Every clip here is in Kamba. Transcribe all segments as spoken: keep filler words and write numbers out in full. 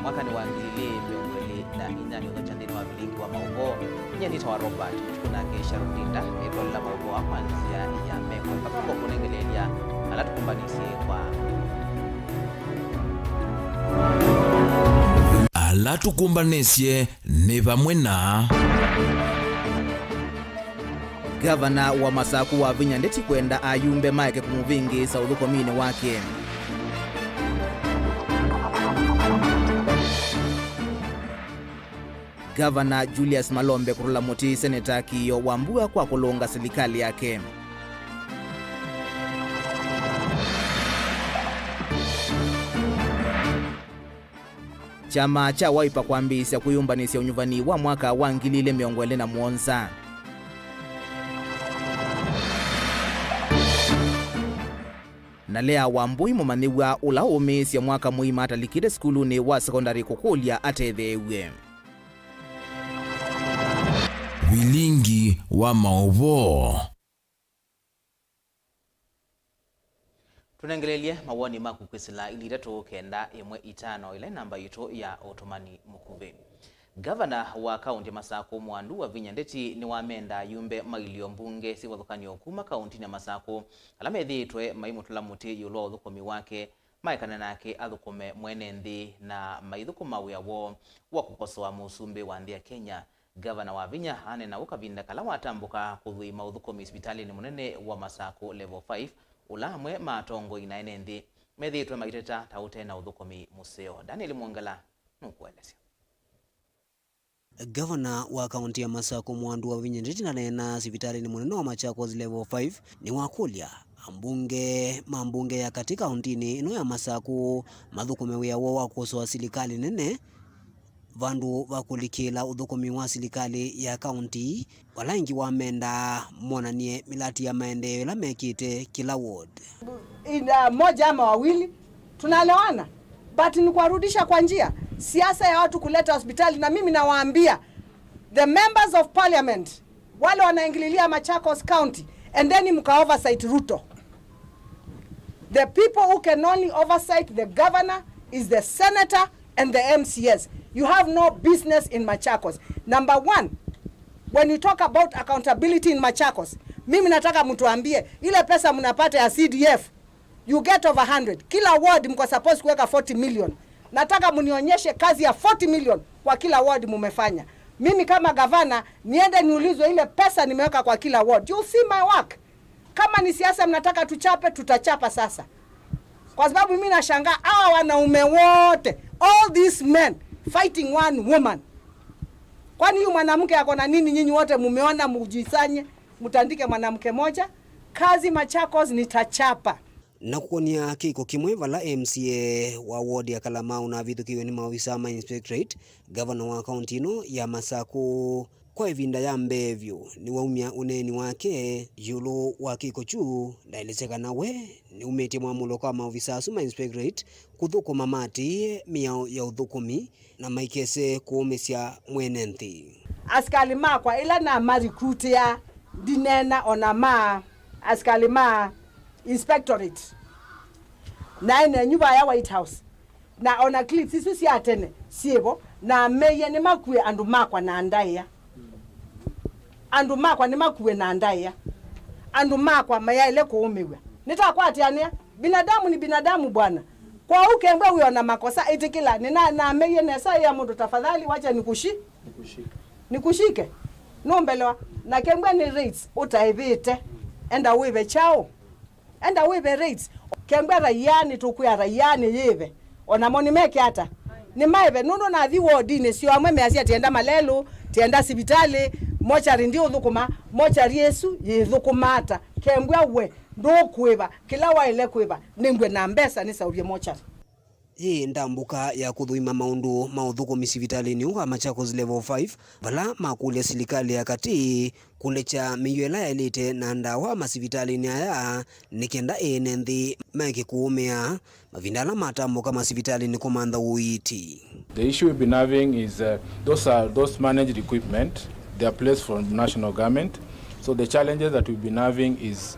Mwakani wa ngili ili mĩongo ĩlĩ na inya nĩ ũthokya nthĩnĩ wa vilingi wa maũvoo. Nyie nĩtawa Robert Tukunake Sharundinda, ĩtwalela maũvoo kwa nzĩa ya meko. Katongo kũnengeleelya ala tũkũmbanĩsye kwa. Ala tũkũmbanĩsye nĩ vamwe na. Ngavana wa Masaku Wavinya Ndeti kwenda ayumbe maeke kũmũvĩngĩĩsa ũthũkũminĩ wake. Ngavana Julius Malombe kũtũla mũtĩ Seneta Kiio wa Mbua kwa kũlũnga silikalĩ yake. Kyama kya Wiper kwambĩĩsya kwĩyũmbanĩsya ũnyuvani wa mwaka wa ngili ilĩ mĩongo ĩlĩ na mũonza. Na Lea Wambui, mũmanyĩw'a ũla ũũmĩĩsye mwaka mũima atalikĩte sukulunĩ wa sekondalĩ, kũkũlya atetheew'e. Vilingi wa maũvoo. Tũnengelelye mawoni maku kwĩsĩla ili itatũ kenda ĩmwe itano, ĩla ĩ namba yitũ ya ũtũmani mũkuvĩ. Ngavana wa kaũnti ya Masaku Mwandu Wavinya Ndeti nĩwamenda ayumbe ma ilio mbunge syĩ vathũkany'o kuma kaũntinĩ ya Masaku ala methĩĩtwe maimũtũla mũtĩ ĩũlũ wa ũthũkũmi wake, maekane nake athũkũme mwene nthĩ na maithũkũma wĩa woo wa kũkosoa mũsumbĩ wa nthĩ ya Kenya. Ngavana Wavinya aneena ũu kavinda kala watambũka kũthũima ũthũkũmi sivitalĩnĩ mũnene wa Masaku Level five, ũla amwe ma atongoi na ene nthĩ methĩĩtwe maiteta ta ũte na ũthũkũmi mũseo. Daniel Mwongela nũkũelesya. Ngavana wa kaũnti ya Masaku Mwandu Wavinya Ndeti naneena sivitalĩnĩ mũnene wa Machakos Level five nĩwakũlya ambunge ma mbunge ya katĩ kaũntinĩ ĩno ya Masaku mathũkũme wĩa woo wa kũkosoa silikalĩ nene vandũ va kũlikĩĩla ũthũkũmi wa silikalĩ ya kaũnti, vala ĩngĩ wamenda monanie mĩlati ya maendeeo ĩla mekĩte kĩla ward. Ina moja ama wawili, tunaelewana, but ni kuwarudisha kwa njia. Siasa ya watu kuleta hospitali, na mimi nawaambia, the members of parliament, wale wanaingililia Machakos County, endeni mka oversight Ruto. The people who can only oversight the governor is the senator and the M C As. You have no business in Machakos. Number one, when you talk about accountability in Machakos, mimi nataka mtuambie, ile pesa mnapata ya C D F, you get over hundred. Kila ward mko supposed kuweka forty million. Nataka mnionyeshe kazi ya forty million kwa kila ward mumefanya. Mimi kama gavana, niende niulizwe ile pesa nimeweka kwa kila ward. You see my work. Kama ni siasa mnataka tuchape, tutachapa sasa. Kwa sababu mimi nashangaa hawa wanaume wote, all these men fighting one woman. Kwani huyu mwanamke ako na nini? Nyinyi wote mumeona, mujisanye, mtandike mwanamke moja. Kazi Machakos nitachapa. Na kũkonia kĩko kĩmwe vala M C A wa ward ya Kalamau navithũkĩiwe nĩ maovisa ma inspectorate, gavana wa kaũnti ĩno ya Masaku kwa ĩvinda ya mbee vyũ nĩwaumya ũneeni wake ĩũlũ wa kĩko kyu, ndaelesya kana we nĩumĩtye mwamũlo kwa maovisa asu ma inspectorate kũthũkũma maatĩĩe mĩao ya ũthũkũmi na maikese kũũmĩsya mwene nthĩ. Asikali makwa ĩla namarecruitĩa, ndineena ona ma asikali ma inspectorate. Naĩ nenyu vaya White House, na ona clips isu sya tene syĩvo, nameie nĩmakue andũ makwa na ndaĩa. Andũ makwa nĩmakue na ndaĩa. Andũ makwa mayaĩle kũũmĩw'a. Nĩtakwatĩanĩa. Binadamu ni binadamu, bwana. Kwoou kembwa wĩ ona makosa, ĩtĩkĩla, nĩna-, nameie nesa ya mũndũ, tafadhali wacha nikushi-, nikushike. Nũmbelewa. Na kembwa nĩ rates ũtaĩvĩte. Enda wĩve kyaũ? Enda wĩve rates. Kembwa raia, nĩtũkwĩa raia nĩyĩve. Onamo nĩmeke ata? Nĩmaĩve, nũndũ nathi wodinĩ syo amwe measya tienda malelũ, tienda sivitalĩ, mochari ndiũthũkũma, mochari ĩsu yĩthũkũma ata? Kembwa we ndũkũĩva, kĩla waĩle kwĩva, nĩngw'e na mbesa nĩsaũvye mochari. Yĩ ndambũka ya kũthũima maũndũ ma ũthũkũmi sivitalĩnĩ ũũ wa Machakos Level five, vala makũlya silikalĩ ya katĩ kũlekya mĩio ĩla yaĩlĩte na ndawa masivitalĩnĩ aya, nĩ kenda ene nthĩ maeke kũũmĩa mavinda ala matambũka masivitalĩnĩ kũmantha ũiiti. The issue we've been having is, uh, those are, those managed equipment, they are placed from national government. So the challenges that we've been having is,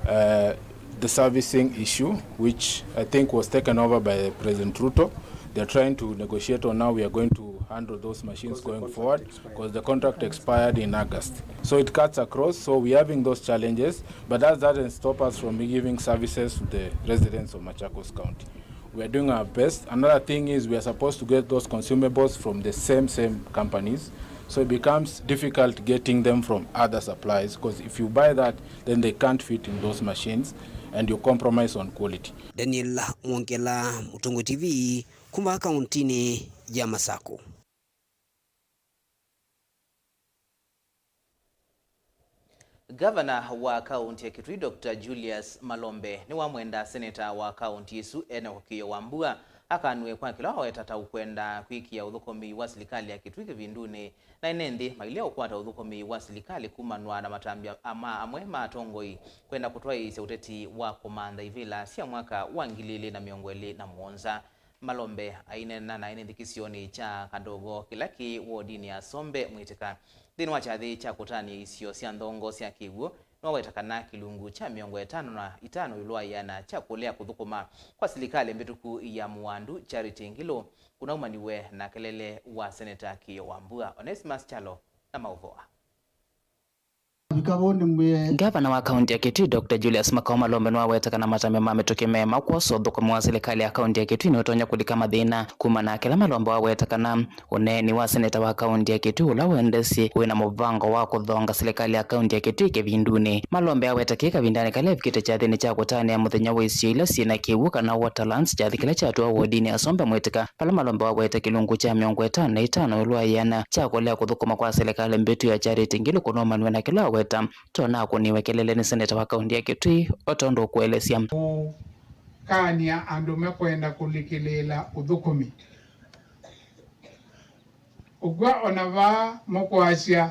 uh, the servicing issue, which I think was taken over by President Ruto. They're trying to negotiate on how we are going to handle those machines going forward, because the contract expired in August. So it cuts across, so we're having those challenges, but that doesn't stop us from giving services to the residents of Machakos County. We are doing our best. Another thing is we are supposed to get those consumables from the same, same companies. So it becomes difficult getting them from other suppliers, because if you buy that, then they can't fit in those machines and you compromise on quality. Daniel Mwongela, Mũtũngũ T V, kuma kauntinĩ ya Masakũ. Ngavana wa kaunti ya Kitui, Doctor Julius Malombe, nĩwamwenda seneta wa kaunti ĩsu Enock Kĩyo Wambua akanw'e kwa kĩla waweta ta ũkwenda kwĩkĩa ũthũkũmi wa silikalĩ ya Kitui kĩvindunĩ, na ene nthĩ mailye ũkwata ũthũkũmi wa silikalĩ kumanwa na matambya ama amwe ma atongoi kwenda kũtwaĩĩsya ũteti wa kũmantha ivĩla sya mwaka wa ngili ilĩ na mĩongo ĩlĩ na mũonza. Malombe aineena na ene nthĩ kĩsionĩ kya Kandogo kĩla kĩ wodinĩ ya Sombe Mwĩtĩka nthĩnĩ wa kyathĩ kya kũtanĩa isio sya nthongo sya kĩw'ũ, nĩwaweta kana kĩlungu kya mĩongo ĩtano na itano ĩũlũ wa ĩana kya kũlea kũthũkũma kwa silikalĩ mbĩtũku ya Mũwandu Charity Ngilu kũnaumaniwe na kelele wa seneta Kĩyo Wambua. Onesimus Kyalo na maũvoo aa. Ngavana wa kaunti ya Kitui, Doctor Julius Makau Malombe, nĩwaweta kana matambya ma mĩtũkĩ meema kwosa ũthũkũmi wa silikalĩ ya kaunti ya Kitui nĩũtonya kũlika mathĩna. Kumana na kĩla Malombe waweta kana ũneeni wa seneta wa kaunti ya Kitui ũla wendeesye wĩ na mũvango wa kũthonga silikalĩ ya kaunti ya Kitui kĩvindunĩ. Malombe aweta kĩĩ kavindanĩ kala evikĩte kyathĩnĩ kya kũtanĩa mũthenya wa isio ila syĩ na kĩw'ũ kana waterlands, kyathĩ kĩla kyatũa wodinĩ ya Sombe Mwĩtĩka, vala Malombe waweta kĩlungu kya mĩongo ĩtano na itano ĩũlũ wa ĩana kya kũlea kũthũkũma kwa silikalĩ mbĩtu ya Charity Ngilu kũnaumanw'a na kĩla aweta tona akũniwe kelele nĩ seneta wa kaunti ya Kitui, o tondũ ũkũelesya. Kũkany'a andũ mekwenda kũlikĩlĩĩla ũthũkũmi. Ũkw'a o na vaa mũkwasya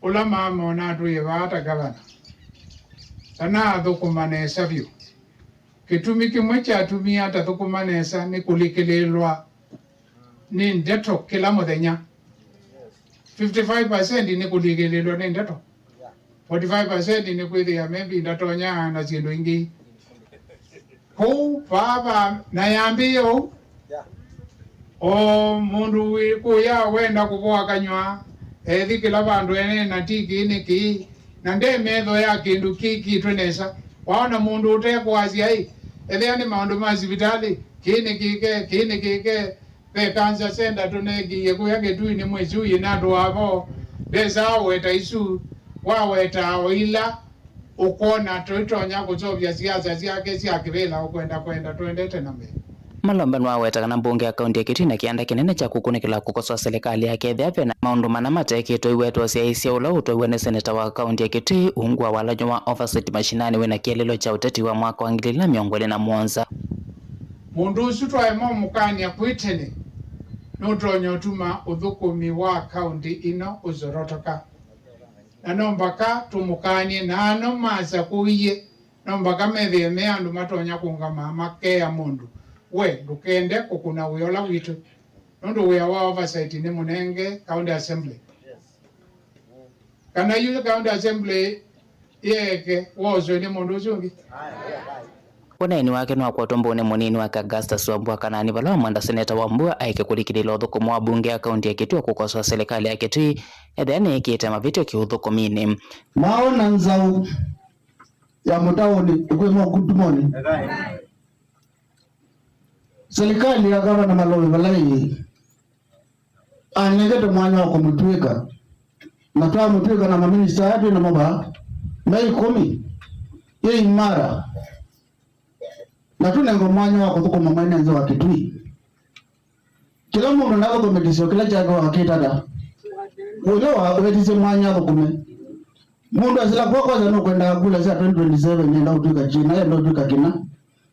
ũla maama ũnatwĩe vaa ta ngavana, ta naathũkũma nesa vyũ. Kĩtumi kĩmwe kyatumie atathũkũma nesa nĩ kũlikĩlĩĩlwa nĩ ndeto kĩla mũthenya. Fifty-five percent nĩ kũlikĩlĩĩlwa nĩ ndeto. Forty-five percent nĩ kwĩthĩa maybe ndatonya na syĩndũ ingĩ. Kũu vaa va, na yambĩĩe ũu. O mũndũ wĩ kũya wenda kũvoa kanyw'a, ethi kĩla vandũ eneena ti kĩĩ nĩ kĩĩ, na nde metho ya kĩndũ kĩkĩtwe nesa. Waona mũndũ ũtekũasya ĩ, ethĩa nĩ maũndũ ma sivitalĩ, kĩĩ nĩ kĩke, kĩĩ nĩ kĩke. Ve cancer center tũneekie kũya Kĩtui nĩ mwĩsui na andũ avo. Ndesa aweta isu, waweta o ila ũkwona tũitonya kũseũvya siasa syake sya kĩvĩla ũkwenda kwenda tũendete na mbee. Malombe nĩwaweta kana mbunge ya kaunti ya Kitui na kĩanda kĩnene kya kũkunĩkĩla kũkosoa silikalĩ yake ethĩa ve na maũndũ mana matekĩtwe iwetwa syaisye ũla ũtwaiwe nĩ seneta wa kaunti ya Kitui ungu wa walany'o wa oversight mashinani wĩ na kĩeleelo kya ũteti wa mwaka wa ngili ilĩ na mĩongo ĩlĩ na mũonza. Mũndũ ũsu twaema ũmũkany'a kwĩ tene, nũtonya ũtuma ũthũkũmi wa kaunti ĩno ũsorotoka. Na no mbaka tũmũkany'e, na ano masakũie, no mbaka methĩe me andũ matonya kũũngama makea mũndũ, we ndũkende kũkũna wĩa ũla witũ, nũndũ wĩa wa oversight nĩ mũnenge County Assembly. Kana yu County Assembly yeke woswe nĩ mũndũ ũsu ũngĩ. Ũneeni wake nĩwakwatwa mbũnĩ mũnini wake Augustus Wambua Kanani, vala wamwenda seneta Wambua aeke kũlikĩlĩĩla ũthũkũmi wa mbunge ya kaunti ya Kitui kũkosoa silikalĩ ya Kitui ethĩa nĩĩkĩte mavĩtyo kĩũthũkũminĩ. Maona nzaũ ya mũtaũnĩ ĩkwĩma ũkutumoni. Silikalĩ ya Gavana Malombe vala ĩĩ, anengete mwanya wa kũmũtw'ĩka, na twamũtw'ĩka na maminista aya twĩ namo vaa, me ĩkũmi, yĩ imara, na tũnengwa mwanya wa kũthũkũma mwene nthĩ wa Kitui. Kĩla mũndũ nathũkũme kĩsio kĩla kyake wakĩtata. Ũla wawetisye mwanya athũkũme. Mũndũ asila kwa kwanza nũkwendaa kula sya twenty twenty-seven, nenda kũtw'ĩka kĩna, enda kũtw'ĩka kĩna.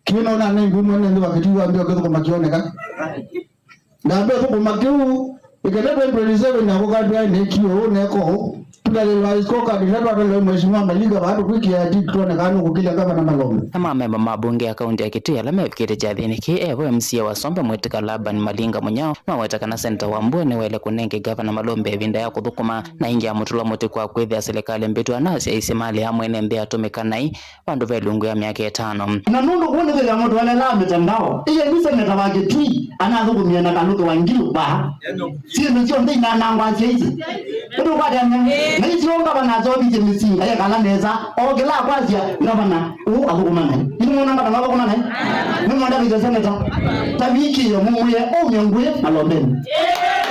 Kĩna ũnanengiwe mwene nthĩ wa Kitui wambĩa ũkĩthũkũma kĩoneka. Ndambĩa ũthũkũma kĩu, ĩkenda twenty twenty-seven na kũkatwĩa nĩki ũũ, neka ũũ. Ngalĩlo ya scorecard ĩla twatelewe Mheshimiwa Malinga vaa tũkwĩkĩa tik tuone kana nũkũkĩlya ngavana Malombe. Na mamemba ma mbunge ya kaunti ya Kitui ala mevikĩte kyathĩnĩ kĩĩ, evo M C A wa Sombe Mwĩtĩka Laban Malinga Mũnyao maweta kana Seneta Wambua nĩwaĩle kũnenge ngavana Malombe ĩvinda ya kũthũkũma na ĩngĩ ya mũtũlo mũtĩ kwa kwĩthĩa silikalĩ mbĩtu anasyaisye malĩ ya mwene nthĩ atũmĩka naĩ vandũ ve ilungu ya myaka ĩtano. Na nũndũ kũu nĩkwĩthĩa mũtũelelaa mĩtandao, ĩye nĩ seneta wa Kitui anathũkũmie na Kalũthu wa Ngilu vaa. Syĩndũ syonthe inanangwa syaisi. Nĩtũkwatĩanĩa. Na icio ngavana aseũvisye mĩsinga yekala nesa, okĩla akwasya ngavana ũũ athũkũma naĩ. Ĩnĩ mwona ngavana athũkũma naĩ? Nĩmwenda kwĩsya seneta? Ta vikĩe mũmwĩe, ũmye ngũĩ Malombeni.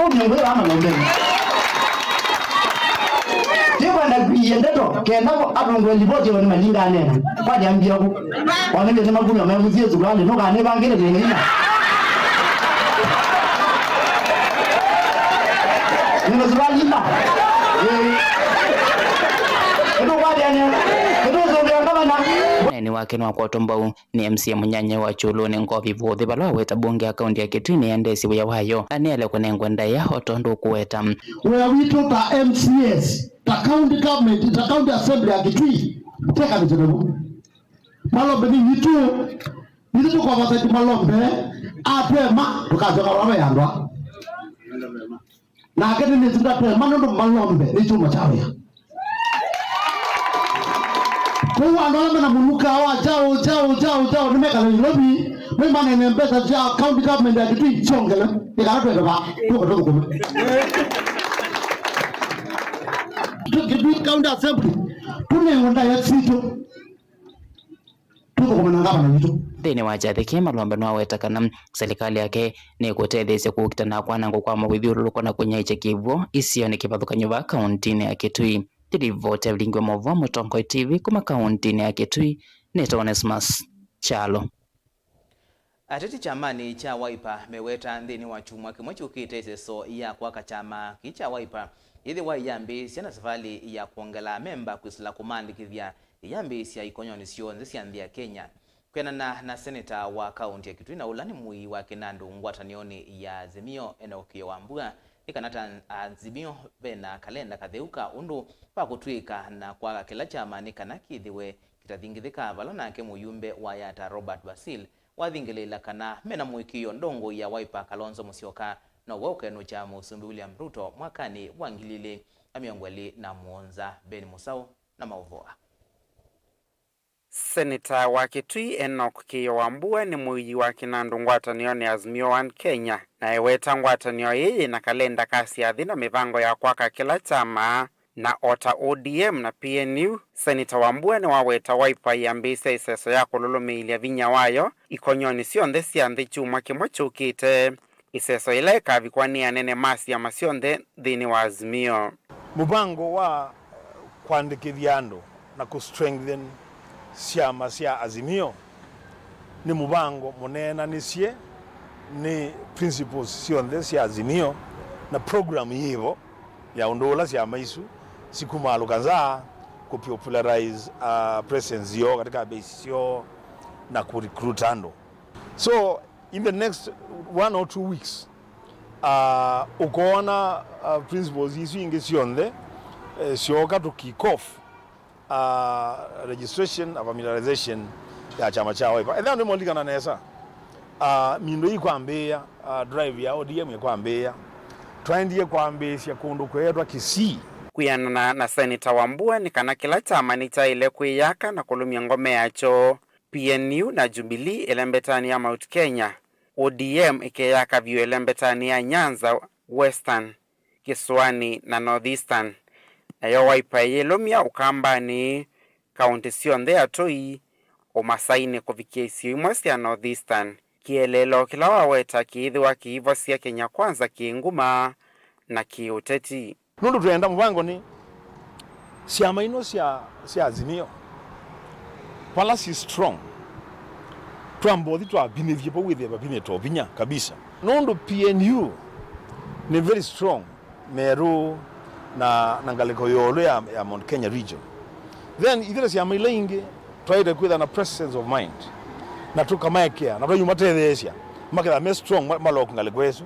Ũmye ngũĩ vaa Malombeni. Ndikwenda kwiie ndeto, kenda atũngwe livoti yo nĩ Malinga anena. Kwatĩambia ku. Wanĩvye nĩ makunywa mevusie suvalĩ, nũkanĩvangĩle thĩna ina. Nĩna suvalĩ ina. Ĩĩ. Nĩtũkwatĩanĩa. Nĩtũsũvĩa ngavana. Ũneeni wake nĩwakwatwa mbau nĩ M C A mũnyanyae wa Kyũlũnĩ Ngovi Vũthĩ, vala waweta mbunge ya kaunti ya Kitui nĩyendeesye wĩa wayo, na nĩyaĩle kũnengwa ndaĩa o tondũ ũkũweta. Wĩa witũ ta M C As, ta county government, ta county assembly ya Kitui, teka mĩtĩnĩmo. Malombe nĩ witũ, ithu tũkovasati Malombe, atwema, tũkasyoka vava yandwa. Nake nĩnĩsĩ ndatema nũndũ Malombe nĩ kyuma kya wĩa. Kwoou andũ ala mena mũnuka wa kyaũ, kyaũ, kyaũ, kyaũ nĩmekala Nairobi, maimanene mbesa sya county government ya Kitui syongele, nĩ kana twende vaa, tũke tũthũkũme. Kitui County Assembly, tũnengwe ndaĩa sitũ. Tũthũkũme na ngavana witũ. Nthĩnĩ wa kyathĩ kĩĩ, Malombe nĩwaweta kana silikalĩ yake nĩkũtetheesya kũkita na kwanangwa kwa mawĩthyũlũlũko na kũnyaĩĩkya kĩw'ũ isionĩ kĩvathũkany'o vaa kauntinĩ ya Kitui. Ndilivoti ya vilingi wa maũvoo Mũtongoi T V kuma kauntinĩ ya Kitui, nĩtawa Onesmus Kyalo. Ateti kyamanĩ kya Wiper meweta nthĩnĩ wa kyumwa kĩmwe kyũkĩte ĩseso ya kwaka kyama kĩĩ kya Wiper yĩthĩwa ĩyambĩĩsya na savalĩ ya kwongela amemba kwĩsĩla kũmaandĩkĩthya ĩyambĩĩsya ikonyonĩ syonthe sya nthĩ ya Kenya. Kwĩanana na seneta wa kaunti ya Kitui na ũla nĩ mũii wa kĩnandũ ngwatanĩonĩ ya Azimio, Enock Kĩyo Wambua, nĩ kana ta Azimio ve na kalenda katheu ka ũndũ wa kũtw'ĩĩka na kwaka kĩla kyama nĩ kana kĩthĩwe kĩtathingĩthĩkaa, vala nake mũyumbe wa Yatta Robert Basil wathingĩlĩĩla kana mena mũĩkĩĩo ndongoi ya Wiper Kalonzo Musyoka now'o ũkenũkya Mũsumbĩ William Ruto mwakanĩ wa ngili ilĩ na mĩongo ĩlĩ na mũonza. Ben Mũsaũ na maũvoo aa. Seneta wa Kitui Enock Kĩyo Wambua nĩ mũii wa kĩnandũ ngwatanĩonĩ ya Azimio One Kenya, na eweta ngwatanĩo ĩĩ yĩ na kalenda ka syathĩ na mĩvango ya kwaka kĩla kyama. Na o ta O D M na P N U, Seneta Wambua nĩwaweta Wiper ĩambĩĩsya ĩseso ya kũlũlũmĩĩlya vinya wayo ikonyonĩ syonthe sya nthĩ kyumwa kĩmwe kyũkĩte, ĩseso yĩla ĩkavikwa nĩ anene ma syama syonthe nthĩnĩ wa Azimio. Mũvango wa, eh, kũandĩkĩthya andũ na kũ strengthen syama sya Azimio nĩ mũvango mũneenanĩsye nĩ principles syonthe sya Azimio na program yĩvo ya ũndũ ũla syama isu sikumaalũka nza, kũ popularize, uh, presence yoo katika base syoo na kũ recruit andũ. So in the next one or two weeks, uh, ũkoona, uh, principles isu ingĩ syonthe, eh, syooka to kick off uh, registration na familiarization ya kyama kya Wiper. Ethĩwa nĩmũlilikana nesa, uh, mindo ii kwambĩĩa, uh, drive ya O D M ĩkwambĩĩa, twaendie kwambĩĩsya kũndũ kweetwa Kisii. Kwĩanana na Seneta Wambua nĩ kana kĩla kyama nĩkyaĩle kwĩyaka na kũlũmya ngome yakyo, P N U na Jubilee ĩlembetanĩ ya Mount Kenya, O D M ĩkeyaka vyũ ĩlembetanĩ ya Nyanza Western, Kĩsũanĩ na North Eastern, nayo Wiper ĩyĩlũmya Ũkambanĩ, kaũntĩ syonthe atũi, ũmasainĩ kũvikĩa isio imwe sya North Eastern. Kĩeleelo kĩla waweta kĩĩthĩwa kĩivosya Kenya Kwanza kĩ nguma na kĩ ũteti. Nũndũ twenda mũvango nĩ syama ino sya, sya Azimio, vala si strong, twamba ũthi twavinĩthye vau wĩthĩe vavinĩte o vinya kabisa. Nũndũ P N U nĩ very strong Meru na, na ngalĩko ĩũlũ ya, ya Mount Kenya region. Then ithyĩ ta syama ila ingĩ twaĩte kwĩtha na presence of mind na tũkamaekea na twaiũmatetheesya maketha me strong ma-, maloku ngalĩko ĩsu.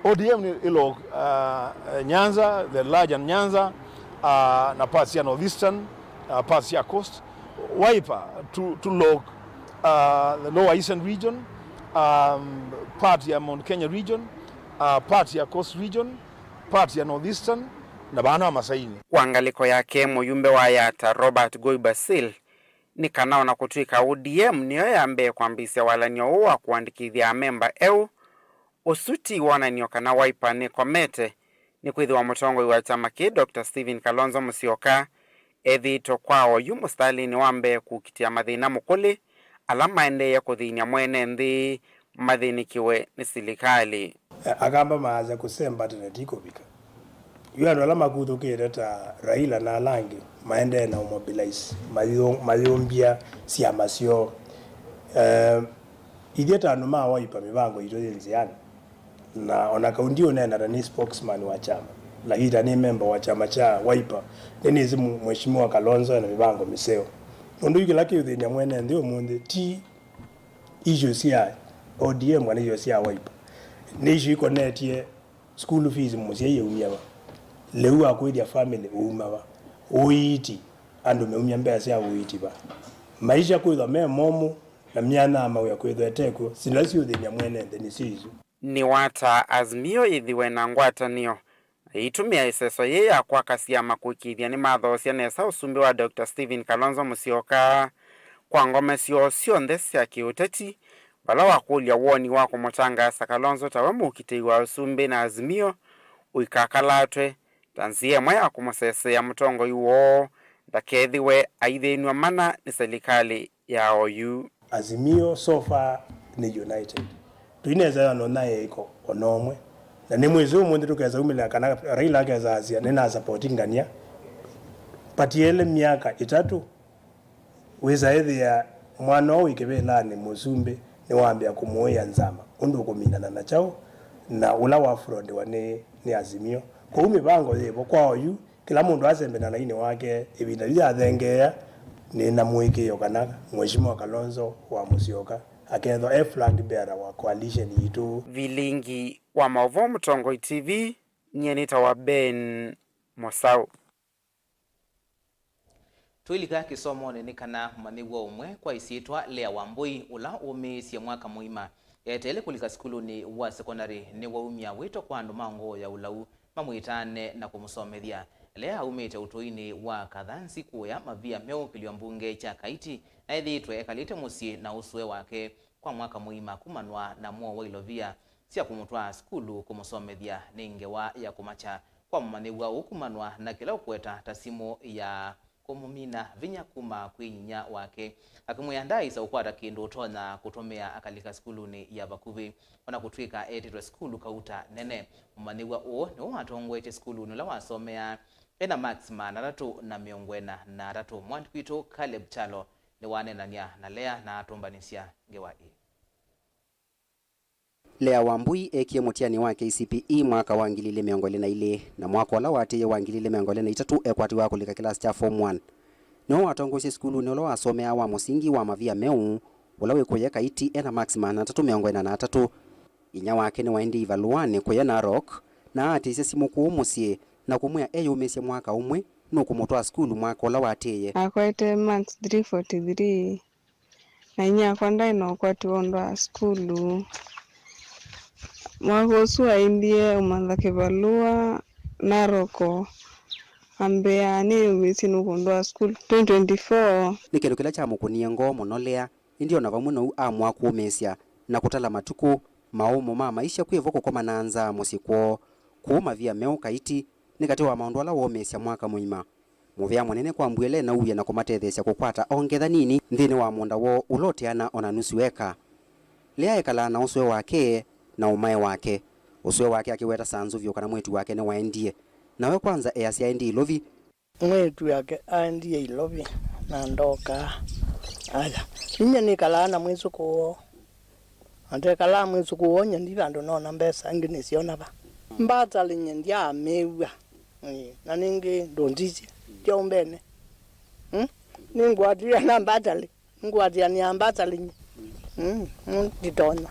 O D M nĩ ĩlo, uh, Nyanza, the larger Nyanza, uh, na parts ya Northeastern, uh, parts ya Coast, Wiper to, to log, uh, the Lower Eastern region, um, part ya Mount Kenya region, uh, part ya Coast region, part ya Northeastern, na vana wa Masaini. Kwa ngalĩko yake, mũyumbe wa Yatta, Robert Goi Basil, nĩ kana ona kũtw'ĩka O D M nĩyo ya mbee kwambĩĩsya walany'o ũũ wa kũandĩkĩthya amemba eũ, ũsu ti wonany'o kana Wiper nĩkomete, nĩkwĩthĩwa mũtongoi wa kyama kĩĩ, Doctor Stephen Kalonzo Musyoka, ethĩĩtwe kwa oyu mũsitalĩnĩ wa mbee kũkitĩa mathĩna mũkũlĩ ala maendeee kũthĩny'a mwene nthĩ mathĩnĩkĩwe nĩ silikalĩ. Akamba maasya kũsemba tene ti kũvika. Yu andũ ala makuthũkĩte ta Raila na ala angĩ maendee na ũmobilize, mayũ-, mayũmbya syama syoo. Eh, ithyĩ ta andũ ma Wiper mĩvango yitũ yĩ nzĩanĩ. Na ona kau ndiũneena ta nĩ spokesman wa kyama, lakini ta nĩ memba wa kyama kya Wiper, nĩnĩsĩ mũ-, Mheshimiwa Kalonzo ena mĩvango mĩseo. Nũndũ yu kĩla kĩũthĩny'a mwene nthĩ ũmũnthĩ ti issue sya O D M kana issue sya Wiper. Nĩ issue ikonetye school fees mũsyai eumya va, lĩu wa kũĩthya family uuma va, ũiiti, andũ meumya mbesa sya ũiiti va, maisha kwĩthwa me momũ, na myanya ya mawĩa kwĩthwa ĩtekw'o, sila siũthĩny'a mwene nthĩ nĩsyo isu. Nĩwataa Azimio yĩthĩwe na ngwatanĩo na yĩitũmĩa ĩseso yĩĩ ya kwaka syama kũĩkĩĩthya nĩmathoosya nesa ũsumbĩ wa Doctor Stephen Kalonzo Musyoka kwa ngome syoo syonthe sya kĩũteti, vala wakũlya woni wa kũmũtangaasa Kalonzo tawe mũkitĩi wa ũsumbĩ na Azimio ũikakalatwe ta nzĩa ĩmwe ya kũmũseseea mũtongoi woo ndakethĩwe aithĩnw'a mana nĩ silikalĩ ya oyu. Azimio so far nĩ united. Tũinesa ĩthano na ĩko ona ũmwe. Na nĩ mwĩsĩ ũmũnthĩ tũkesa umĩlĩla kana Raila akesa asya, "Nĩna support ngania." Patiele myaka ĩtatũ, wĩsa ĩthĩa mwana ũũ wĩ kĩvĩlanĩ mũsumbĩ nĩwambĩa kũmũĩa nzama ũndũ ũkũminana na kyaũ, na ũla wafrondiwa nĩ, nĩ Azimio. Kwoou mĩvango yĩvo kwa oyu, kĩla mũndũ asembe na lainĩ wake, ĩvinda yu yathengeea, nĩ na mũĩkĩĩo kana Mheshimiwa Kalonzo wa Musyoka akethwa e flag bearer wa coalition yitũ. Vilingi wa maũvoo Mũtongoi T V, nyie nĩtawa Ben Mũsaũ. Twĩlika kĩsomonĩ nĩ kana mũmanyĩw'a ũmwe kwa ĩsyĩtwa Lea Wambũi, ũla wũmĩĩsye mwaka mũima eteele kũlika sukulunĩ wa sekondarĩ, nĩwaumya wĩto kwa andũ ma ngoo ya ũlau mamwĩtaane na kũmũsomethya. Lea aumĩte ũtũinĩ wa Kathansi kũya Mavia Meũ kĩlio mbunge kya Kaiti, na ethĩĩtwe ekalĩte mũsyĩ na ũsũe wake kwa mwaka mũima kumanwa na mũo wa ilovia sya kũmũtwaa sukulu kũmũsomethya nĩ ngewa ya kũmakya kwa mũmanyĩw'a ũũ kumanwa na kĩla ũkweta ta simũ ya kũmũmina vinya kuma kwĩ inyia wake, akĩmwĩa ndaaĩsa ũkwata kĩndũ ũtonya kũtũmĩa akalika sukulunĩ ya vakuvĩ. O na kũtw'ĩka etĩtwe sukulu kauta nene, mũmanyĩw'a ũũ nĩwe watongoetye sukulunĩ ũla wasomeaa e na marks maana atatũ na mĩongo ĩna na atatũ. Mwandĩki witũ Caleb Kyalo nĩwaneenany'a na Lea na atũmbanĩsya ngewa ĩĩ. Lea Wambui eekie mũtiani wa K C P E mwaka wa ngili ilĩ mĩongo ĩlĩ na ilĩ, na mwaka ũla waatĩĩe wa ngili ilĩ mĩongo ĩlĩ na itatũ ekwatiwe akũlika kĩlasi kya Form one. Nĩwe watongoesye sukulunĩ ũla wasomeaa wa mũsingi wa Mavia Meũ, ũla wĩ kũya Kaiti, e na marks maana atatũ mĩongo ĩna na atatũ. Inyia wake nĩwaendie ivalũanĩ kũya Narok, na aatĩĩsya simũ kũũ mũsyĩ na kũmwĩa eyũmĩĩsye mwaka ũmwe, nũkũmũtwaa sukulu mwaka ũla waatĩĩe. Akwete marks three forty-three. Na inyia wakwa ndaĩ na ũkwati wa ũndũ wa sukulu. Mwaka ũsu aendie ũmantha kĩvalũa Narok, ambĩa nĩyũmĩĩsye nũkũ ũndũ wa sukulu. Twenty twenty-four. Nĩ kĩndũ kĩla kyamũkũnie ngoo mũno Lea, ĩndĩ o na vamwe na ũu amũa kũũmĩĩsya na kũtala matukũ, maũmũ ma maisha kwĩ vo kũkoma na nzaa mũsyĩ kwoo. Kũũ Mavia Meũ Kaiti nĩ katĩ wa maũndũ ala woomĩĩsya mwaka mũima. Mũvea mũnene kwa Mbuele nauie na kũmatetheesya kũkwata o ngetha nini nthĩnĩ wa mũũnda woo ũla ũteana o na nusu eka. Lea ekalaa na ũsũe wake na ũmae wake. Ũsũe wake akĩweta saa nzũvyũ kana mwĩĩtu wake nĩwaendie. Na we kwanza easya aendie ilovi. Mwĩĩtu wake aendie ilovi na ndookaa. Aya, ninyie nĩkalaa na mwĩsũkũũ woo. Na ndekalaa mwĩsũkũũ woo, nyie ndi vandũ noona mbesa ingĩ nĩsyona va. Mbatalĩ nyie ndyaamĩw'a. Ĩĩ, na nĩngĩ ndũndisye kyaũmbene. Hmm? Nĩngũatĩĩa na mbatalĩ. Nĩngũatĩanĩa mbatalĩ nyie. Hmm, hmm, nditonya.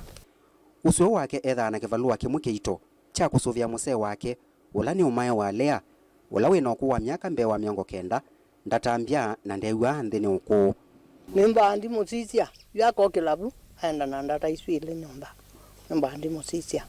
Ũsũe wake ethaa na kĩvalũa kĩmwe kĩito kya kũsũvĩa mũsee wake, ũla nĩ ũmae wa Lea, ũla wĩ na ũkũũ wa myaka mbee wa mĩongo kenda, ndatambya na ndeew'aa nthĩ nĩ ũkũũ. Nĩmbaa ndimũsisya, yu akokĩla vu, aenda na ndata isu ilĩ nyũmba. Nĩmbaa ndimũsisya.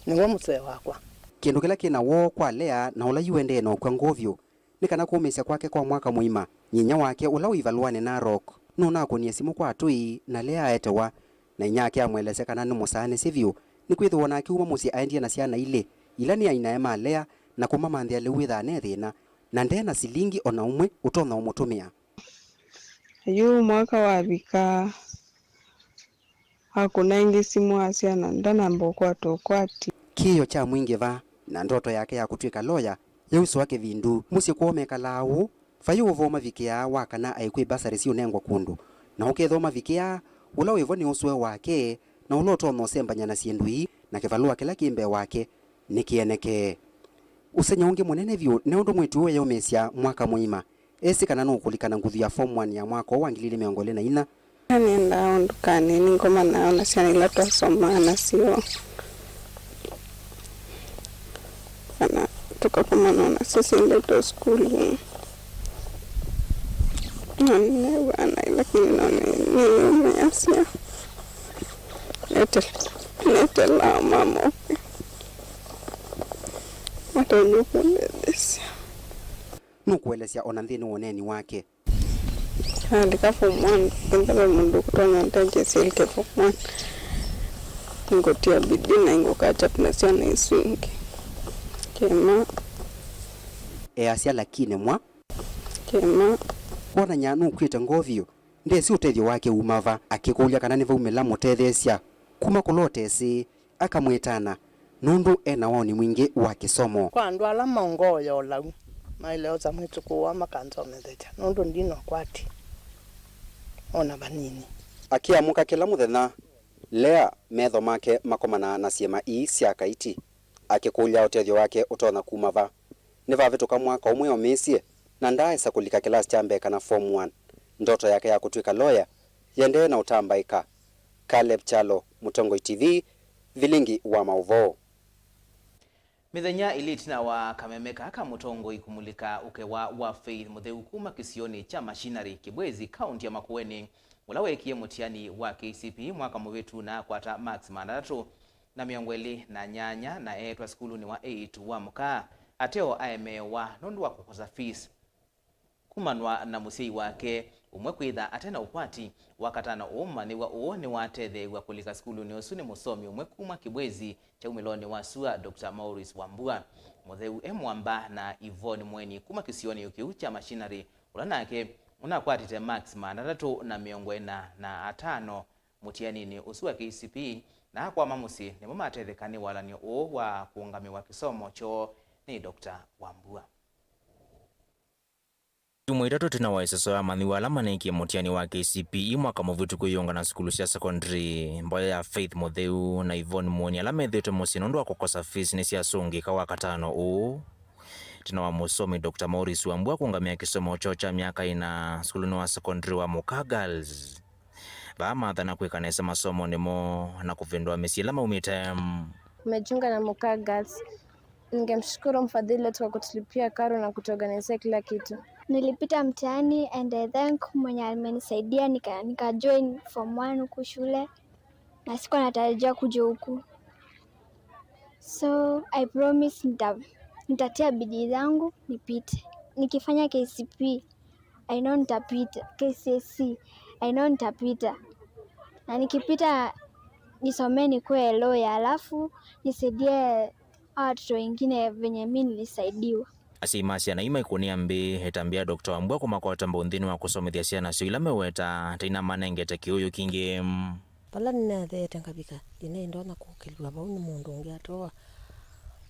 Nĩwe mũsee wakwa. Kĩndũ kĩla kĩ na woo kwa Lea na ũla yu ũendee na ũkw'a ngoo vyũ, nĩ kana kũũmĩĩsya kwake kwa mwaka mũima, nyinyia wake ũla wĩ ivalũanĩ Narok nũnakũnie simũ kwa atũi na Lea aetewa, na inyake amũelesya kana nĩmũsaanĩsye vyũ, nĩkwĩthĩwa onake uma mũsyĩ aendie na syana ilĩ, ila nĩ ainae ma Lea, na kũmamanthĩa lĩu wĩthaa ne thĩna, na nde na silingi o na ũmwe ũtonya ũmũtũmĩa. Yu mwaka wavika, akũna ĩngĩ simũ asya na ndanamba ũkwata ũkwati. Kĩĩo kyamwingĩva, na ndoto yake ya kũtw'ĩka loya yausũa kĩvindu. Mũsyĩ kwoo mekalaa ũũ, vai ũvoo mavikĩaa wa kana aĩ kwĩ mbasarĩ siũnengwa kũndũ, na ũkethĩwa mavikĩaa, ũla wĩvo nĩ ũsũe wake, na ũla ũtonya ũsembany'a na syĩndũ ii, na kĩvalũa kĩla kĩ mbee wake nĩkĩenekee. Ũsengy'o ũngĩ mũnene vyũ nĩ ũndũ mwĩĩtu ũũ eeyũmĩĩsya mwaka mũima esĩ kana nũkũlikana nguthu ya Form one ya mwaka ũũ wa ngili ilĩ mĩongo ĩlĩ na inya. Nĩendaa ũndũ kanini ngomanaa na syana ila twasomaa nasyo, kana tũkakomana nasyo syendete sukulu. Na nĩnew'aa naĩ, lakini no nĩ- nĩyũmĩasya. Nete- netelaa mamoke matonya kũndethesya. Nũkũelesya o na nthĩnĩ wa ũneeni wake. Nalika form one, kenda ve mũndũ ũkũtonya ũndetheesya nĩlike form one. Ngũtia bidii na ngũkatya na syana isu ingĩ. Kĩma. Easya lakini mwa. Kĩma. Kwonany'a nũkw'ĩte ngoo vyũ, ndesĩ ũtethyo wake uma va, akĩkũlya kana nĩvaumĩla mũtetheesya kuma kũla ũtesĩ, akamwĩtana nũndũ e na waũni mwingĩ wa kĩsomo. Kwa andũ ala maũngoo ya ũlau, maĩle osa mwĩsũkũũ wao makansomethesya nũndũ ndina ũkwati o na vanini. Akĩamũka kĩla mũthenya, Lea metho make makomanaa na syĩma ii sya kaiti, akĩkũlya ũtethyo wake ũtonya kuma va. Nĩvavĩtũka mwaka ũmwe omĩĩsye, na ndaaĩsa kũlika kĩlasi kya mbee kana Form one. Ndoto yake ya kũtw'ĩka loya yĩendee na ũtambaĩka. Caleb Kyalo, Mũtongoi T V, Vilingi wa Maũvoo. Mĩthenya ĩlĩ ĩtina wa kameme kaa ka mũtongoi kũmulĩka ũkewa wa Faith Mũtheu kuma kĩsionĩ kya Machinery, Kĩbwezi, kaũnti ya Makueni, ũla weekie mũtiani wa K C P E mwaka mũvĩtu na akwata marks maana atatũ na mĩongo ĩlĩ na nyanya na eetwa sukulunĩ wa eight wa Mũkaa, ateo aemeewa nũndũ wa kũkosa fees kumanwa na mũsyai wake ũmwe kwĩtha ate na ũkwati. Wakatano ũũ, mũmanyĩw'a ũũ nĩwatetheew'a kũlika sukulunĩ ũsu nĩ mũsomi ũmwe kuma Kĩbwezi kya umĩlonĩ wa sua, Doctor Maurice Wambua. Mũtheu e mũamba na Yvonne Mweni kuma kĩsionĩ kĩu kya Machinery, ũla nake ũnakwatĩte marks maana atatũ na mĩongo ĩna na atano mũtianinĩ ũsu wa K C P E, na akwama mũsyĩ nĩmo matetheka nĩ walany'o ũũ wa kũũngamĩwa kĩsomo kyoo nĩ Doctor Wambua. Syumwa itatũ ĩtina wa ĩsoso ya amanyĩw'a ala maneekie mũtiani wa K C P E mwaka mũvĩtũku ĩyũngana sukulu sya sekondalĩ, mboya ya Faith Mũtheu na Yvonne Mweni ala methĩĩtwe mũsyĩ nũndũ wa kũkosa fees nĩsyasũngĩĩka Wakatano ũũ. Ĩtina wa mũsomi Doctor Maurice Wambua kũũngamĩa kĩsomo kyoo kya myaka ĩna sukulunĩ wa sekondalĩ wa Mũkaa Girls, vaa mathana kwĩka nesa masomonĩ moo na kũvĩndũa mĩsyĩ ĩla maumĩte. Tumejiunga na Mũkaa Girls. Ningemshukuru mfadhili wetu kwa kutulipia karo na kutuorganizia kila kitu. Nilipita mtihani and I thank mwenye amenisaidia nika, nika join form one huku shule, na sikuwa natarajia kuja huku. So I promise nita, nitatia bidii zangu nipite. Nikifanya K C P E, I know nitapita. K C S E, I know nitapita. Na nikipita, nisomee nikuwe lawyer, alafu nisaidie hawa watoto wengine venye mi nilisaidiwa. Asyai ma syana ii maikũnĩa mbĩ ĩtambya ya Doctor Wambua kũmakwata mbau nthĩnĩ wa kũsomethya syana syoo ila meweta ta inamanengete kĩũyũ kingĩ. Vala nĩnatheete ngavika, ĩnaĩ ndonya kũkĩlw'a vau nĩ mũndũ ũngĩ atoa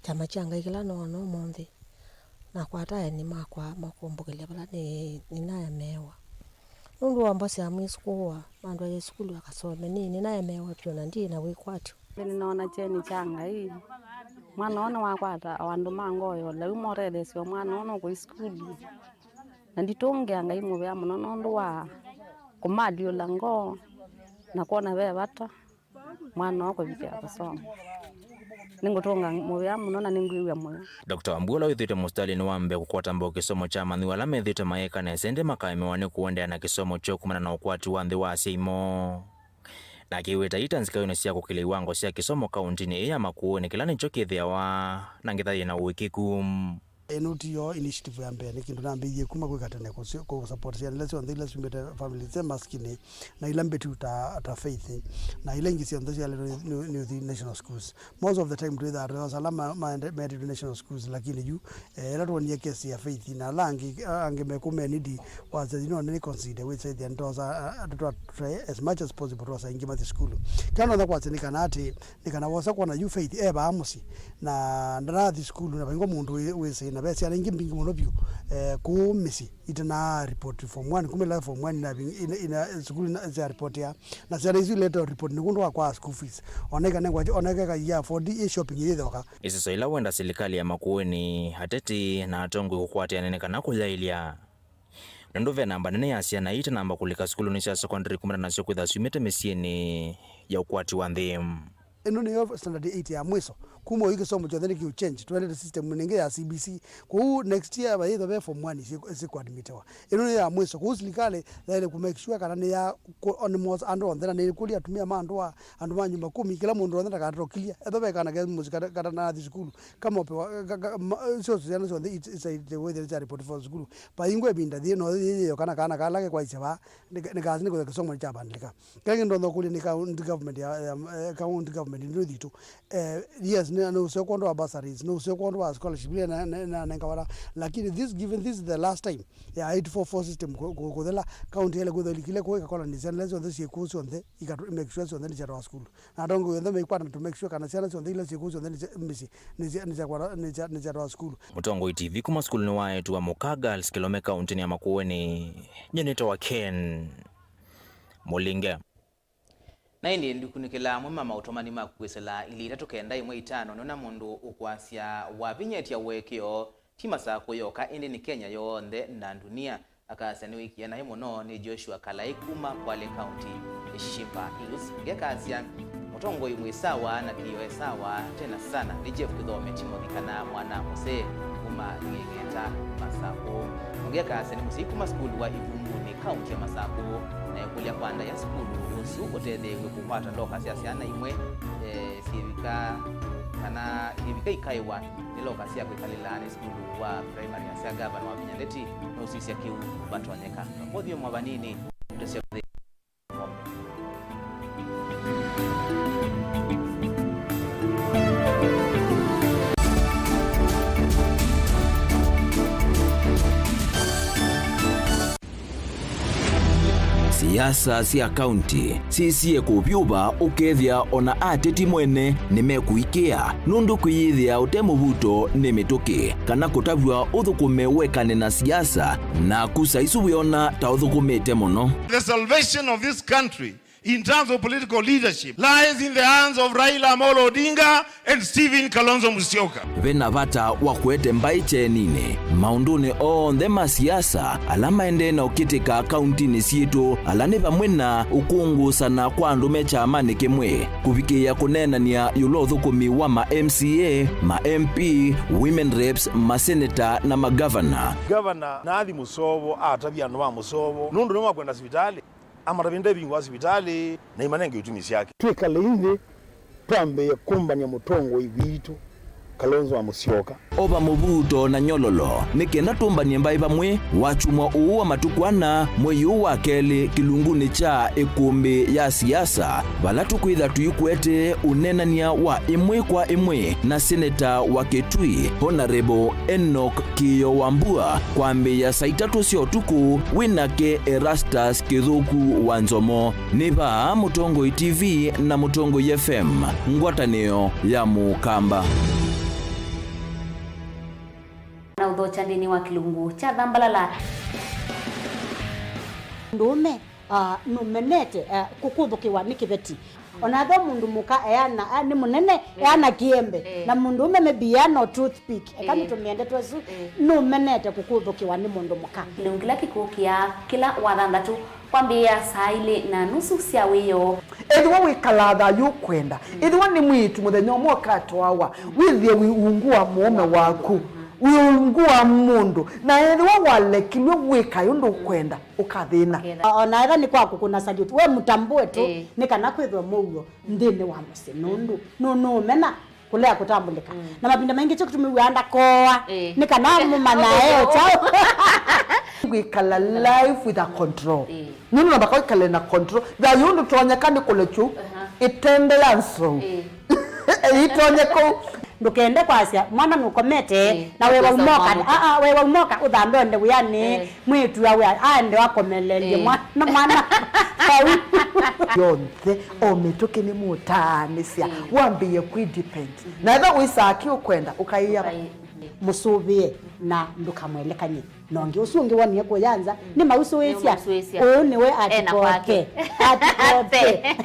kyama kya Ngai kĩla noona ũmũnthĩ. Nakwata aeni makwa makũmbũkĩlya vala nĩ, nĩnaemeewa. Nũndũ wa mbosya mwĩsũkũũa, mandwaĩe sukulu akasome, nĩ, nĩnaemeewa vyũ na ndiĩ na wĩkwatyo. Nĩnoona kyeni kya Ngai. Mwana ũũ nĩwakwata o andũ ma ngoo ya ũlau motetheesya o mwana ũũ nũkũi sukulu. Na nditũngĩa Ngai mũvea mũno nũndũ wa kũmalyũla ngoo na kwona ve vata mwana ũũ kũvikĩa kũsoma. Nĩngũtũnga mũvea mũno na nĩngwĩw'a mũyo. Doctor Wambua, ũla wĩthĩĩtwe mũsitalĩnĩ wa mbee kũkwata mbau kĩsomo kya amanyĩw'a ala methĩĩtwe mayĩka nesa ĩndĩ makaemewa nĩ kũendeea na kĩsomo kyoo kumana na ũkwati wa nthĩ wa asyai moo, na akĩweta ita nzikaĩonĩ sya kũkĩlya iwango sya kĩsomo kaũntĩnĩ ĩĩ ya Makueni, kĩla nĩkyo kĩthĩawa na ngetha yĩ na ũĩkĩku. Ĩno tiyo initiative ya mbee, nĩ kĩndũ nambĩĩie kuma kwĩka tene kũsu-, kũ support syana ila syonthe ila syumĩte family sya maskini, na ila mbĩtu ta, ta Faith, na ila ingĩ syonthe syaletwe nĩ, nĩ, nĩ ũthi national schools. Most of the time twĩthaa tũtosa ala ma-, maende-, meetĩtwe national schools, lakini yu, eh, ĩla twonie case ya Faith na ala angĩ, angĩ meku me need wa sya, you know, nĩ consider wĩsethia nĩtosa, ah, twa try as much as possible twosa ingĩ mathi sukulu. Kĩla ndonya kwasya nĩ kana atĩ, nĩ kana wosa kwona yu Faith e vaa mũsyĩ, na ndanathi sukulu, na vaingwa mũndũ wĩ, wĩsĩ, na ve syana ingĩ mbingĩ mũno vyũ, eh, kũu mĩsyĩ, itanaa report form one, kuma ĩla form one ina, ina, ina, sukulu ina, sya report ya, na syana isu ileta report nĩ kũndũ wa kwa school fees. Ona ikanengwa, ona ika ya afford ĩ shopping yĩthoka. Ĩseso ĩla wenda silikalĩ ya Makueni, ateti, na atongoi kũkwatĩanĩa nĩ kana kũyaĩlya. Nũndũ ve namba nene ya syana itanamba kũlika sukulunĩ sya sekondalĩ kumana nasyo kwĩtha syumĩte mĩsyĩnĩ ya ũkwati wa nthĩ. Ĩno nĩyo standard eight ya mwiso. Kuma ũyu kĩsomo kyonthe nĩkĩu change. Twendete system nĩngĩ ya C B C. Kwoou next year vayĩthwa ve form one isi-, isikũadmitiwa. Ĩno nĩ ya mwiso. Kwoou silikalĩ yaĩle kũ make sure kana nĩ ya kũ-, nĩ mos-, andũ onthe, na nĩkũlya atumĩa ma andũ a, andũ ma nyũmba kũmi, kĩla mũndũ onthe ndakatatokilye. Ethwa ve kana ke mũsyĩ kata, katanathi sukulu. Kama ũpewa, ka, ka, ma, syo syana syonthe it-, isaitĩwe ithĩle sya report for sukulu. Vaingwa ĩvinda yĩĩ no yĩyĩyo kana kana kala ke kwaisye vaa, nĩ, nĩ kasi nĩ kwĩtha kĩsomo nĩkyavandĩlĩka. Kĩla kĩndũ ndonya kũlya nĩ county government ya, ya, eh, county government nĩ thitũ. Eh, yes, nĩ, nĩ ũseo kwondũ wa bursaries, nĩ ũseo kwondũ wa scholarship, ile na, na, na, nenga wala. Lakini this, given this is the last time ya eight four four system kũ-, kũ-, kũthela, county yaĩle kwĩtha ĩlikile kũu ĩkakola nĩ syana syonthe syĩ kũu syonthe, ikatu-, make sure syonthe nĩ syatwawa sukulu. Na atongoi onthe maikwata to make sure kana syana syonthe ila syĩ kũu syonthe nĩ sya, mĩsyĩ, nĩ sya, nĩ sya kwata, nĩ sya, nĩ syatwawa sukulu. Mũtongoi T V kuma sukulunĩ wa eĩtu wa Mũka Girls Kĩlome kaũntĩnĩ ya Makueni, nyie nĩtawa Ken Mũlinge. Na ĩndĩ ndikunĩkĩla amwe ma maũtũmani maku kwĩsĩla ilĩ itatũ kenda ĩmwe itano, nĩona mũndũ ũkwasya wavinyĩtya ũekeo. Ti Masakũ yoka, ĩndĩ nĩ Kenya yonthe na ndunia. Akasya nĩwĩkie naĩ mũno nĩ Joshua Kalai kuma Kwale County, Shimba Hills. Ũngĩ akasya, mũtongoi mwĩ sawa na kĩyo e sawa tena sana. Nĩ Jeff Kĩthome Timothy kana Mwana Mũsee kuma Ng'eng'eta, Masakũ. Ũngĩ akasya nĩ mũsyai kuma sukulu wa Ivunguni, kaunti ya Masakũ, na ekũlya kwa ndaĩa sukulu ũsu ũtetheew'e kũkwata ndoka sya syana imwe, eh, syĩvika kana syĩvika ikaĩwa nĩ loka sya kwĩkalĩla nĩ sukulu wa primary ya sya Gavana Wavinya Ndeti nũsisya kĩu vatonyeka. Mothiũmwa vanini, ndeto sya kũthĩ ng'ombe. Siasa sya kaunti sisie kũvyũva, ũkethĩa ona ateti mwene nĩmekũikĩa, nũndũ kwĩyĩthĩa ũte mũvuto nĩ mĩtũkĩ, kana kũtavw'a ũthũkũme wekane na siasa, naku saa isu wĩona ta ũthũkũmĩte mũno. The salvation of this country in terms of political leadership lies in the hands of Raila Amolo Odinga and Stephen Kalonzo Musyoka. Ve na vata wa kũete mbaĩ kyeninĩ maũndũnĩ onthe ma siasa ala maendee na ũkĩtĩka kauntinĩ syitũ, ala nĩ vamwe na ũkũngũsana kwa andũ me kyamanĩ kĩmwe, kũvikĩĩa kũneenany'a ĩũlũ wa ũthũkũmi wa ma M C A, ma M P, women reps, maseneta na magavana. Gavana naathi Mũsovo, atavya andũ ma Mũsovo nũndũ nĩmakwenda sivitalĩ. Amatavye ndevingwa sivitalĩ na imanenge itumi syake. Twĩkalei nthĩ, twambĩĩe kũmbany'a mũtongoi witũ, Kalonzo wa Mũsyoka. Ova mũvuto na nyololo, nĩ kenda tũmbany'e mbaĩ vamwe wakyumwa ũũ wa matukũ ana, mwei ũũ wa kelĩ, kĩlungunĩ kya ĩkũmbĩ ya siasa, vala tũkwĩtha tũikwete ũneenany'a wa ĩmwe kwa ĩmwe na seneta wa Kitui, Honorable Enoch Kĩyo Wambua, kwambĩĩa saa itatũ sya ũtukũ, wĩ nake Erastus Kĩthũku wa Nzomo. Nĩ vaa Mũtongoi T V na Mũtongoi F M, ngwatanĩo ya Mũkamba. Na ũthokya nthĩnĩ wa kĩlungu kya Thambalala. Mũndũũme, ah, nũmenete, ah, kũkũthũkĩwa nĩ kĩveti. Ona ethĩwa mũndũ mũka eana, a, nĩ mũnene, eh, eana kĩembe, eh, na mũndũũme maybe eana o toothpick, eka, eh, nĩtũmĩende twesu, eh, nũmenete kũkũthũkĩwa nĩ mũndũ mũka. Kĩlungu kĩla kĩkũkĩa kĩla wa thanthatũ, Kwambĩĩa saa ilĩ na nusu sya wĩoo. Ethĩwa wĩkalaa thayũ ũkwenda, ethĩwa nĩ mwĩĩtu mũthenya ũmwe ũkatwawa, wĩthĩe wĩ ungu wa mũũme waku, wĩ ungu wa mũndũ, na ethĩwa walekilw'e wĩkae ũndũ ũkwenda, ũkathĩna. O na ethĩwa nĩ kwa kũkũna salute, we mũtambũe tu, ĩĩ, nĩ kana kwĩthwe mũuo nthĩnĩ wa mũsyĩ, nũndũ nũnũũmena kũlea kũtambũlĩka. Mm. Na mavinda maingĩ kyo kĩtumi wĩaa ndakooa, ĩĩ, nĩ kana mũmanyae o kyaũ. Kwĩkala life with a control. Ĩĩ. Nũndũ namba kwĩkale na control. Thayũ ndũtonyeka nĩ kũlekyu, aha, ĩtende ya nzou. Ĩĩ. Ĩtonye kũu. Ndũkende kwasya mwana nũkomete, ĩĩ, na wewa ũkosa umoka. Mwana. Aa, wewa umoka ũthambe ũende wĩanĩ. Ĩĩ. Mwĩĩtu awe aende akomelelye, ĩĩ, mwana, mwana vau. Yonthe, o mĩtũkĩ nĩmũtaanĩsya, ĩĩ, wambĩĩe kwĩ depend. Mhm. Na ethĩwa wĩsaa kĩ ũkwenda, ũkaĩa. Ũkaĩ-, mhm, mũsũvĩe na ndũkamwelekany'e na ũngĩ. Ũsu ũngĩ wonie kũya nza, mm, nĩmausũĩsya. Nĩmausũĩsya. Ũũ nĩwe ena atikote. Kwake. Atikote.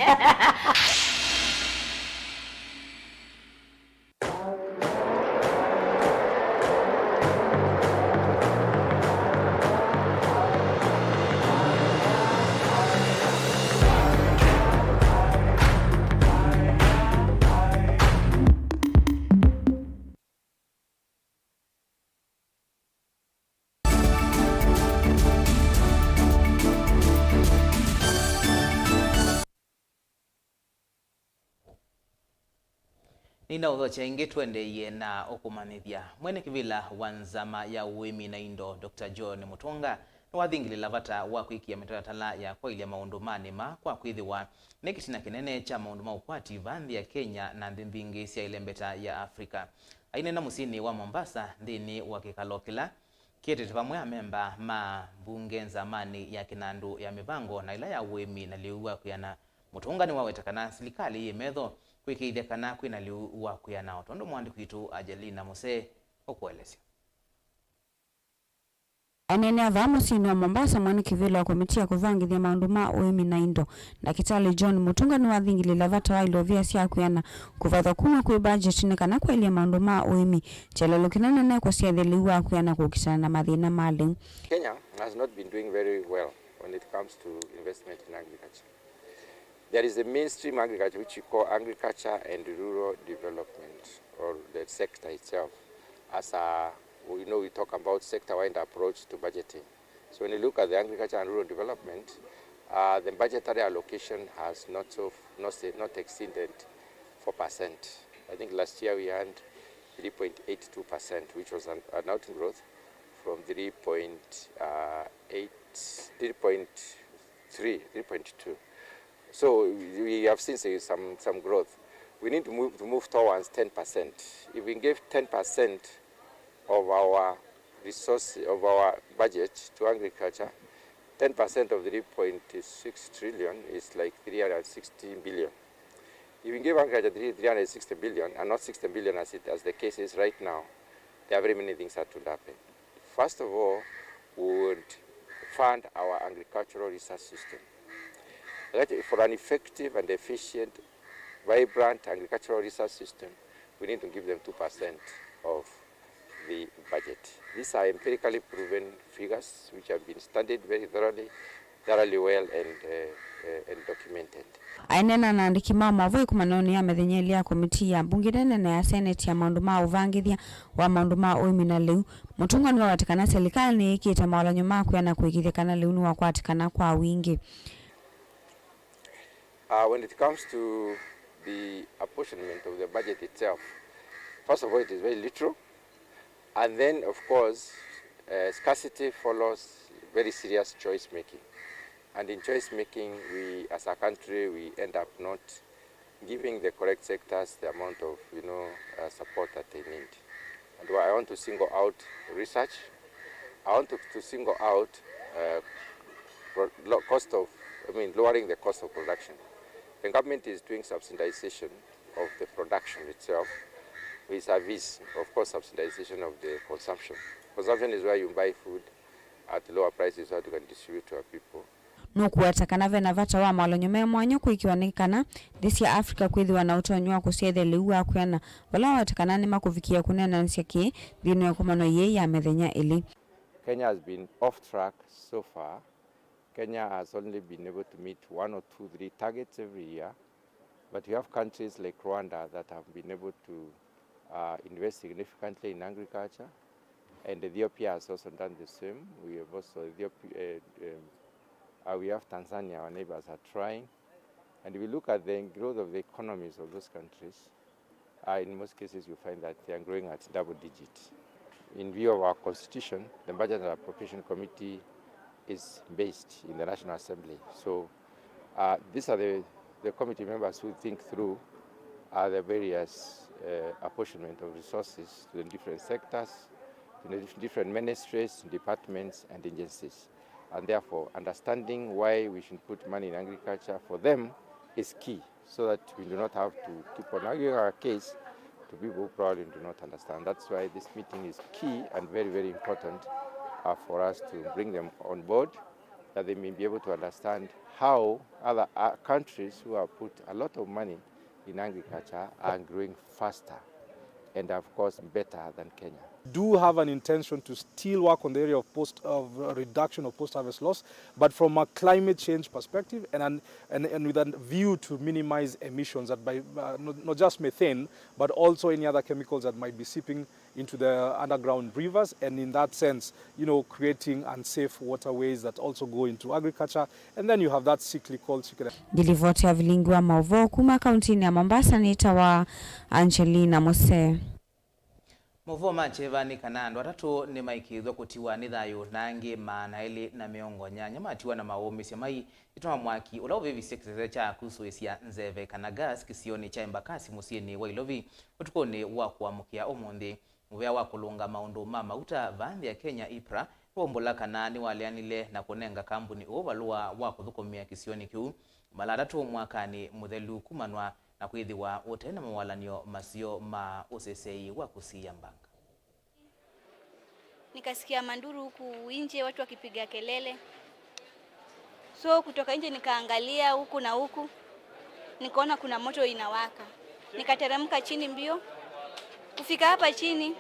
Nĩnaũthokya ĩngĩ tũendeeie na ũkũmanyĩthya. Mwene kĩvĩla wa nzama ya ũĩmi na indo, Doctor John Mutunga, nĩwathingĩlĩla vata wa kwĩkĩa mĩtalatala ya kwaĩlya maũndũ ma nĩma kwa kwĩthĩwa nĩ kĩtina kĩnene kya maũndũ ma ũkwati vaa nthĩ ya Kenya na nthĩ mbingĩ sya ĩlembeta ya Africa. Aineena mũsyĩnĩ wa Mombasa nthĩnĩ wa kĩkalo kĩla kĩetete vamwe amemba ma mbunge nzamanĩ ya kĩnandũ ya mĩvango na ĩla ya ũĩmi na lĩu wa kwĩana, Mutunga nĩwaweta kana silikalĩ yĩ metho kwĩkĩĩthya kana kwĩna lĩu wa kwĩana, o tondũ mũandĩki witũ Angelina Musee ũkũelesya. Aneenea vaa mũsyĩnĩ wa Mombasa, mwene kĩvĩla wa komitii ya kũvangĩthya maũndũ ma ũĩmi na indo, Ndakĩtalĩ John Mutunga nĩwathingĩlĩla vata wa ilovia sya kwĩana kũvathwa kuma kwĩ mbajeti nĩ kana kwaĩlya maũndũ ma ũĩmi, kyelelo kĩnene ne kũsyaĩthya lĩu wa kwĩana kũkitana na mathĩna ma lĩu. Kenya has not been doing very well when it comes to investment in agriculture. There is a mainstream agriculture which we call agriculture and rural development, or the sector itself, as a, you know, we talk about sector-wide approach to budgeting. So when you look at the agriculture and rural development, uh, the budgetary allocation has not so, not, not exceeded four percent. I think last year we earned three point eight two percent, which was an, an outgrowth from three point eight, three point three, three point two. So we, we have seen, say, some, some growth. We need to move, to move towards ten percent. If we give ten percent of our resource, of our budget to agriculture, ten percent of three point six trillion is like three hundred sixty billion. If we give agriculture three, three hundred sixty billion and not sixty billion as it, as the case is right now, there are very many things that would happen. First of all, we would fund our agricultural research system. That for an effective and efficient, vibrant agricultural research system, we need to give them two percent of the budget. These are empirically proven figures which have been studied very thoroughly, thoroughly well and, uh, uh, and documented. Aineena na andĩki ma maũvoo ĩkomanonĩ ya mĩthenya ĩlĩ ya komitii ya mbunge nene na ya seneti ya maũndũ ma ũvangĩthya wa maũndũ ma ũĩmi na lĩu, Mutunga nĩwaweta kana silikalĩ nĩyĩkĩte mawalany'o ma kwĩana kũĩkĩĩthya kana lĩu nĩwakwatĩkana kwa wingĩ. Uh, when it comes to the apportionment of the budget itself, first of all, it is very literal, and then, of course, uh, scarcity follows very serious choice making. And in choice making, we, as a country, we end up not giving the correct sectors the amount of, you know, uh, support that they need. And I want to single out research. I want to, to single out, uh, pro-, lo-, cost of, I mean, lowering the cost of production. The government is doing subsidization of the production itself vis-a-vis, of course, subsidization of the consumption. Consumption is where you buy food at lower prices so that you can distribute to our people. Nũkũweta kana ve na vata wa mawalany'o me mwanya kwĩkĩwa nĩ kana nthĩ sya Africa kwĩthĩwa na ũtonyi wa kũsyaĩthya lĩu wa kwĩana, vala waweta kana nĩmakũvikĩĩa kũneenanĩsya kĩĩ nthĩnĩ wa ĩkomano yĩĩ ya mĩthenya ĩlĩ. Kenya has been off track so far Kenya has only been able to meet one or two, three targets every year, but we have countries like Rwanda that have been able to uh, invest significantly in agriculture, and Ethiopia has also done the same. We have also Ethiopia, uh, um, uh, we have Tanzania, our neighbors are trying, and we look at the growth of the economies of those countries. Uh, in most cases, you find that they are growing at double digit. In view of our constitution, the Budget and Appropriation Committee is based in the National Assembly. So uh, these are the, the committee members who think through uh, the various uh, apportionment of resources to the different sectors, to the dif- different ministries, departments, and agencies. And therefore, understanding why we should put money in agriculture for them is key, so that we do not have to keep on arguing our case to people who probably do not understand. That's why this meeting is key and very, very important uh, for us to bring them on board, that they may be able to understand how other uh, countries who have put a lot of money in agriculture are growing faster and, of course, better than Kenya. Do have an intention to still work on the area of post, of reduction of post-harvest loss, but from a climate change perspective and, an, and, and with a view to minimize emissions that by, uh, not, not just methane, but also any other chemicals that might be seeping into the underground rivers, and in that sense, you know, creating unsafe waterways that also go into agriculture, and then you have that cyclical chicken. Ndilivoti ya vilingi wa mauvoo kuma kaunti-inĩ ya Mombasa nĩ ta wa Angelina Mose. Mauvoo ma kyeva nĩ kana andũ atatũ nĩmaĩkĩĩthw'a kũtiwa nĩ thayũ na angĩ maana elĩ na mĩongo nyanya matiwa na maũmĩsya mai ĩtuma mwaki ũla ũvĩvisye kĩsese kya kusũĩsya nzeve kana gas kĩsionĩ kya Embakasi mũsyĩnĩ wa Ilovi ũtukũnĩ wa kũamũkĩa ũmũnthĩ. Mũvea wa kũlũnga maũndũ ma mauta vaa nthĩ ya Kenya, ipra, nĩwaumbũla kana nĩwaleanile na kũnenga kambuni ũũ valũa wa kũthũkũmĩa kĩsionĩ kĩu mala atatũ mwakanĩ mũthelu kumanwa na kwĩthĩwa ũte na mawalany'o maseo ma ũseseĩ wa kũsiĩa mbanga. Nikasikia manduru huku nje, watu wakipiga kelele. So kutoka nje nikaangalia huku na huku, nikaona kuna moto inawaka. Nikateremka chini mbio. Kufika hapa chini,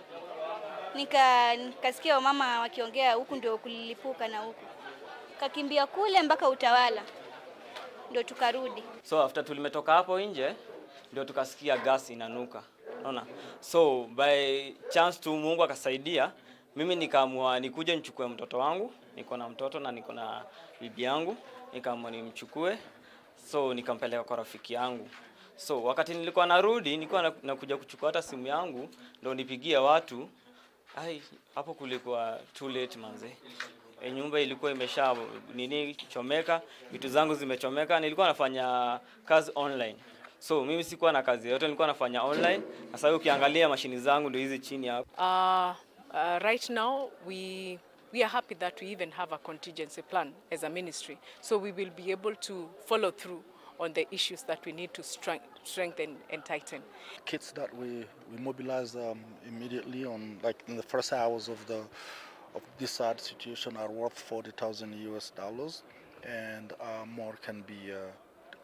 nika-, nikasikia wamama wakiongea huku ndio kulilipuka na huku. Kakimbia kule mpaka Utawala, ndio tukarudi. So after tulimetoka hapo nje, ndio tukasikia gas inanuka. Unaona? So by chance tu Mungu akasaidia, mimi nikaamua nikuje nichukue mtoto wangu, niko na mtoto na niko na bibi yangu, nikaamua nimchukue, so nikampeleka kwa rafiki yangu. So wakati nilikuwa narudi, nilikuwa na- nakuja kuchukua hata simu yangu, ndo nipigie watu. Ai, hapo kulikuwa too late manze. E, nyumba ilikuwa imesha nini chomeka, vitu zangu zimechomeka. Nilikuwa nafanya kazi online, so mimi sikuwa na kazi yoyote, nilikuwa nafanya online. Sasa ukiangalia mashini zangu ndio hizi chini hapo. Uh, uh, right now we we are happy that we even have a contingency plan as a ministry, so we will be able to follow through on the issues that we need to strength- strengthen and tighten. Kits that we, we mobilize um, immediately on, like, in the first hours of the of this sad situation are worth forty thousand U S dollars, and uh, more can be uh,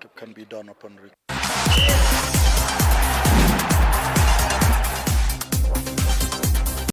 c- can be done upon request.